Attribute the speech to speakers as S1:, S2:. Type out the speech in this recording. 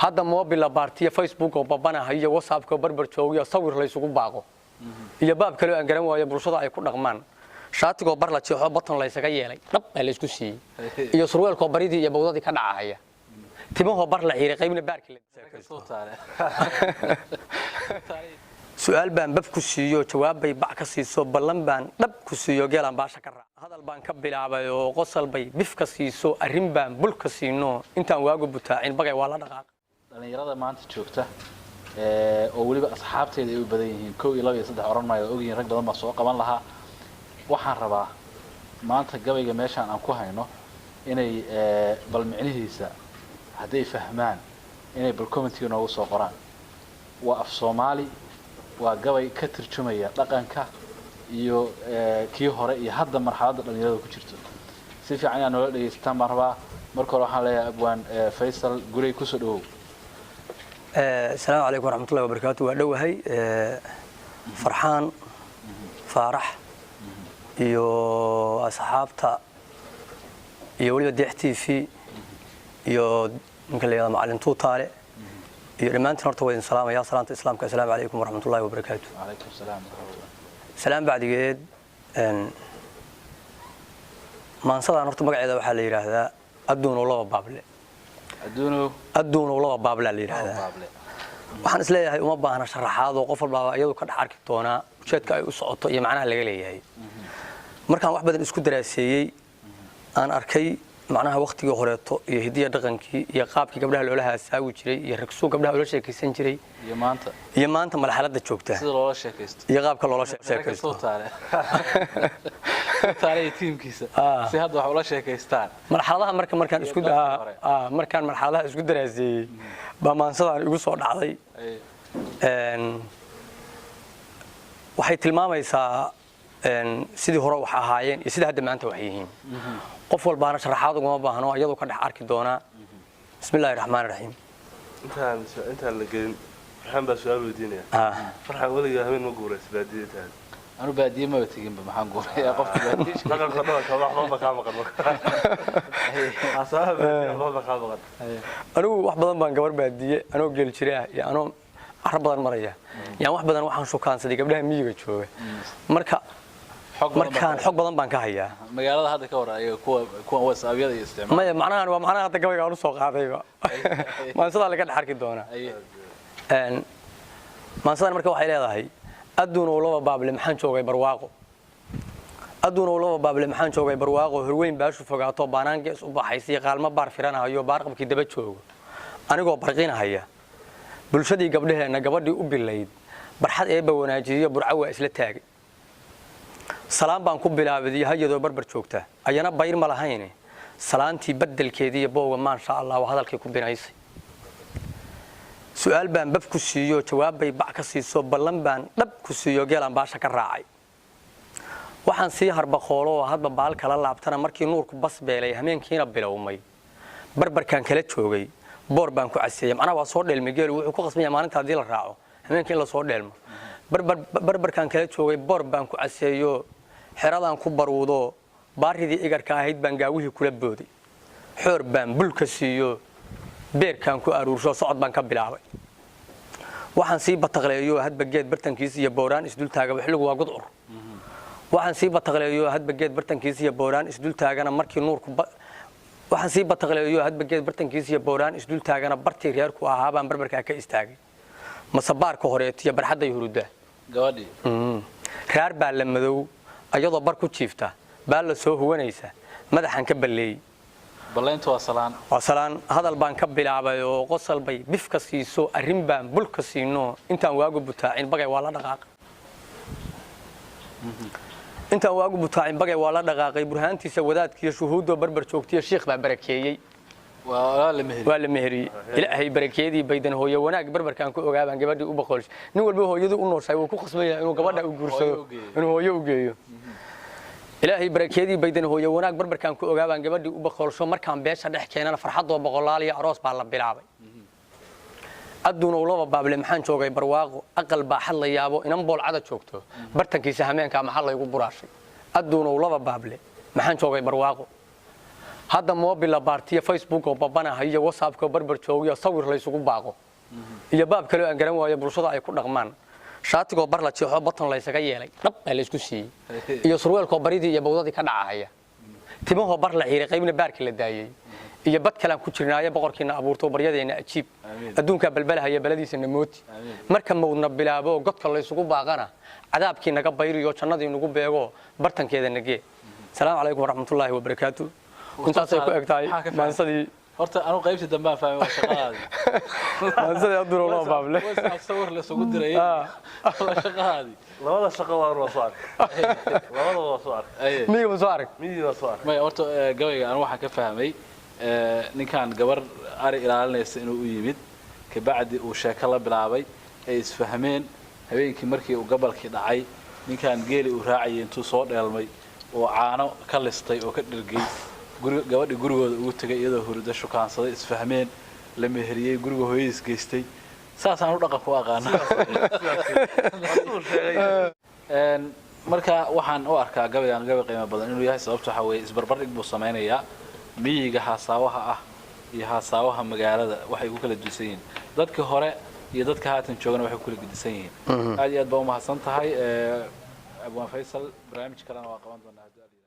S1: Hadda mobile baartiya, Facebook oo babanaha iyo WhatsApp oo barbar joogiyo, sawir la isugu baaqo iyo baab kale oo aan garan waayo bulshada ay ku dhaqmaan, shaatigoo bar la jeexo, button la isaga yeelay, dhab baa la isku siiyey, iyo surweelkoo baridii iyo bawdadii ka dhacahaya, timahoo bar la xiiray, qaybna baarkii la
S2: Soo taale.
S1: Su'aal baan bab ku siiyo, jawaab bay bac ka siiso, ballan baan dhab ku siiyo, geelaan baasha ka raac. Hadal baan ka bilaabay oo qosol bay bif ka siiso, arrin baan bul ka siino, intaan waagu butaacin bagay waa la dhaqaaq.
S2: Dhalinyarada maanta joogta oo weliba asxaabteeda ay u badan yihiin, kow iyo laba iyo saddex oran maayo, waa ogyihiin, rag badan baa soo qaban lahaa. Waxaan rabaa maanta gabayga meeshaan aan ku hayno inay bal micnihiisa hadday fahmaan inay bal commentiga noogu soo qoraan. Waa af Soomaali, waa gabay ka turjumaya dhaqanka iyo kii hore iyo hadda marxaladda dhalinyarada ku jirto. Si fiican inaad noola dhegaysataan baan rabaa. Marka hore waxaan leeyahay abwaan Faysal Gurey, kusoo dhawow.
S1: Asalaamu calaykum waraxmatullahi wabarakaatu. Waa dhowahay Farxaan Faarax iyo asxaabta iyo weliba Deex TV iyo ninka la yihahdo Macalin Tuutaale iyo dhammaantiin. Horta waa idin salaamaya salaanta Islaamka. Asalaamu calaykum waraxmatullahi wabarakaatu.
S2: Calaykum salaam waraxmatullah.
S1: Salaam bacdigeed, maansadan horta magaceeda waxaa la yidhaahdaa Adduunow Laba Baable.
S2: Adduunow
S1: Adduunow Laba Baablaa la yidhaahdaa.
S2: Baable.
S1: Waxaan isleeyahay uma baahna sharaxaad oo qof walbaaba iyadu ka dhex arki doonaa ujeedka ay u socoto iyo macnaha laga leeyahay. Markaan wax badan isku daraaseeyey, aan arkay macnaha waktigii horeeto iyo hidiya dhaqankii iyo qaabkii gabdhaha loola haasaawi jiray iyo ragsuu gabdhaha loola sheekaysan jiray
S2: iyo maanta
S1: iyo maanta marxaladda joogta
S2: sida loola sheekaysto
S1: iyo qaabka loola
S2: ragga
S1: sheekaysto.
S2: Tuutaale, Tuutaale iyo tiimkiisa si hadda wax ula sheekaystaan.
S1: Marxaladaha marka markaan isku
S2: iyo qaabkii hore.
S1: Markaan marxaladaha isku daraaseeyey baa maansadaan igu soo dhacday. Waxay tilmaamaysaa sidii hore wax ahaayeen iyo sida hadda maanta wax yihiin. Qof walbaana sharaxaad uguma baahno, iyadoo ka dhex arki doonaa. Bismi illaahi raxmaani raxiim.
S3: Intaan la gelin, Farxaan baa su-aal weydiinaya. Farxaan, weligaa habeen ma guuraysa baadiye intaad
S2: Anu baadiye maba teginba, maxaan guurayaa qofka baadiye?
S3: Dhaqanka dhaqanka waxba kaa maqan, asaaba baadiye waxba kaa maqan.
S1: Anigu wax badan baan gabar baadiye anoo geel jire ah iyo anoo caro badan maraya yaan wax badan waxaan shukaansaday gabdhaha miyiga jooga. Marka
S2: xog badan
S1: markaan xog badan baan ka hayaa.
S2: Magaalada hadda ka hor ayaga kuwa kuwa WhatsAppyada iyo isticmaal.
S1: Maya, macnahan waa macnaha hadda gabayga aan usoo qaadayba, maansadaa laga dhex arki doonaa. Maansadan marka waxay leedahay: Adduunow laba baable maxaan joogay barwaaqo, adduunow laba baable maxaan joogay barwaaqo, horweyn baashu fogaato, baanaan gees u baxaysa iyo qaalmo baar firanahayo, baarqabkii daba joogo, anigoo barqinahaya bulshadii gabdhaheenna gabadhii u bilayd barxad eebba wanaajiyo burco waa isla taagay. Salaan baan ku bilaabay iyo hayadoo barbar joogta, ayana bayr ma lahayne, salaantii beddelkeedii iyo bowga maasha Allah waa hadalkii ku binaysay. Su'aal baan bab ku siiyo, jawaab bay bac ka siiso, ballan baan dhab ku siiyo, geelaan baasha ka raacay. Waxaan sii harbaqoolo oo hadba baal kala laabtana, markii nuurku bas beelay, hameenkiina bilowmay, barbarkaan kala joogay, boor baan ku caseeyey. Macnaha waa soo dheelmay geelu, wuxuu ku qasbanya maalinta haddii la raaco hameenkii in la soo dheelmo. Barbarkaan kala joogay, boor baan ku caseeyo, xeradaan ku baruudo, baaridii igarka ahayd baan gaawihii kula booday, xoor baan bulka siiyo, beerkaan ku aruursho, socod baan ka bilaabay. Waxaan sii bataqleeyo hadba geed bartankiis iyo booraan isdul taagaba, xilligu waa gudcur. Waxaan sii bataqleeyo hadba geed bartankiis iyo booraan isdul taagana markii nuurku waxaan sii bataqleeyo hadba geed bartankiis iyo booraan isdul taagana, bartii reerku ahaa baan barbarkaa ka istaagay, mase baarka horeetiyo barxadday hurudaa
S2: gabadhii.
S1: Raar baa la madow ayadoo bar ku jiifta baa la soo huwanaysa, madaxaan ka balleeyey.
S2: Ballayntu waa salaan.
S1: Waa salaan. Hadal baan ka bilaabay oo qosol bay bif ka siiso, arrin baan bul ka siino, intaan waagu butaacin bagay waa la dhaqaaqay, intaan waagu butaacin bagay waa la dhaqaaqay. Burhaantiisa wadaadkiiyo shuhuuddoo barbar joogtiyo shiikh baa barakeeyey.
S2: Waa la meheriyey.
S1: Waa la meheriyey. Ilaahay barakeedii baydan hooyo wanaag barbarkaan ku ogaabaan gabadhii u boqolshay. Nin walba hooyadu u nooshahay wuu ku khasban yahay inuu gabadha u guursado.
S2: Hooyo u geeyo.
S1: Inuu hooyo u geeyo. Ilaahay barakeedii baydan hooyo wanaag barbarkaan ku ogaabaan gabadhii u boqolsho. Markaan beesha dhex keenana, farxadoo boqolaal iyo aroos baa la bilaabay. Adduunow laba baable maxaan joogay barwaaqo, aqal baa xad la yaabo, inan boolcada joogto bartankiisa hameenkaa maxaa laygu buraashay. Adduunow laba baable maxaan joogay barwaaqo. Hadda mobila baartiya, Facebook oo babanaha iyo WhatsAppka oo barbar joogiyo, sawir laysugu baaqo iyo baab kale oo aan garan waayo bulshada ay ku dhaqmaan, shaatigoo bar la jeexo, button laysaga yeelay, dhab baa laysku siiyey, iyo surweelkoo baridii iyo bawdadii ka dhacahaya, timahoo bar la xiiray, qaybna baarka la daayey, iyo bad kalaan ku jirnaayo, boqorkiina abuurto baryadeena ajiib.
S2: Amiin.
S1: Adduunkaa balbalahaya, baladiisa namooti.
S2: Amiin.
S1: Marka mawdna bilaabo, godka laysugu baaqana, cadaabkii naga bayriyo, jannadii nagu beego, bartankeeda nagee. Salaamu calaykum waraxmatullaahi wabarakaatu. Intaasay ku eg tahay
S2: Maxaa ka fahmay?
S1: maansadii.
S2: Horta anu qaybtii dambe aan fahmay, waa shaqadaadii.
S1: Maansadii Abdul loo baable.
S2: WhatsApp sawir la isugu dirayay waa shaqadaadii.
S3: Labada shaqo waa soo arkay, labada waa soo arkay.
S2: Aye.
S1: Miyiga ma soo arag?
S3: Miyii waa soo arkay.
S2: Maya, horta gabayga anu waxaan ka fahmay ninkan gabar ari ilaalinaysa inuu u yimid, kabacdi uu sheeko la bilaabay, ay isfahmeen. Habeenkii markii uu gabalkii dhacay, ninkan geeli uu raacayay intuu soo dheelmay oo caano ka listay oo ka dhergay, guri gabadhii gurigooda ugu tegay iyadoo hurdo, shukaansaday, isfahmeen, la meheriyey, guriga hooyadiis geystay. Saasaan u dhaqanka u aqaana.
S3: Hadduu sheegay.
S2: Marka waxaan u arkaa gabaygan gabay qiimo badan inuu yahay. Sababta waxaa weeye, isbarbardhig buu samaynayaa miyiga haasaawaha ah iyo haasaawaha magaalada, waxay ku kala duwan yihiin dadkii hore iyo dadka haatan joogana, waxay ku kala gedisan yihiin. Aad iyo aad baa umahadsan tahay, Abwaan Faysal. Barnaamij kalena waa qaban doonaa haddii Alla yidhaahdo.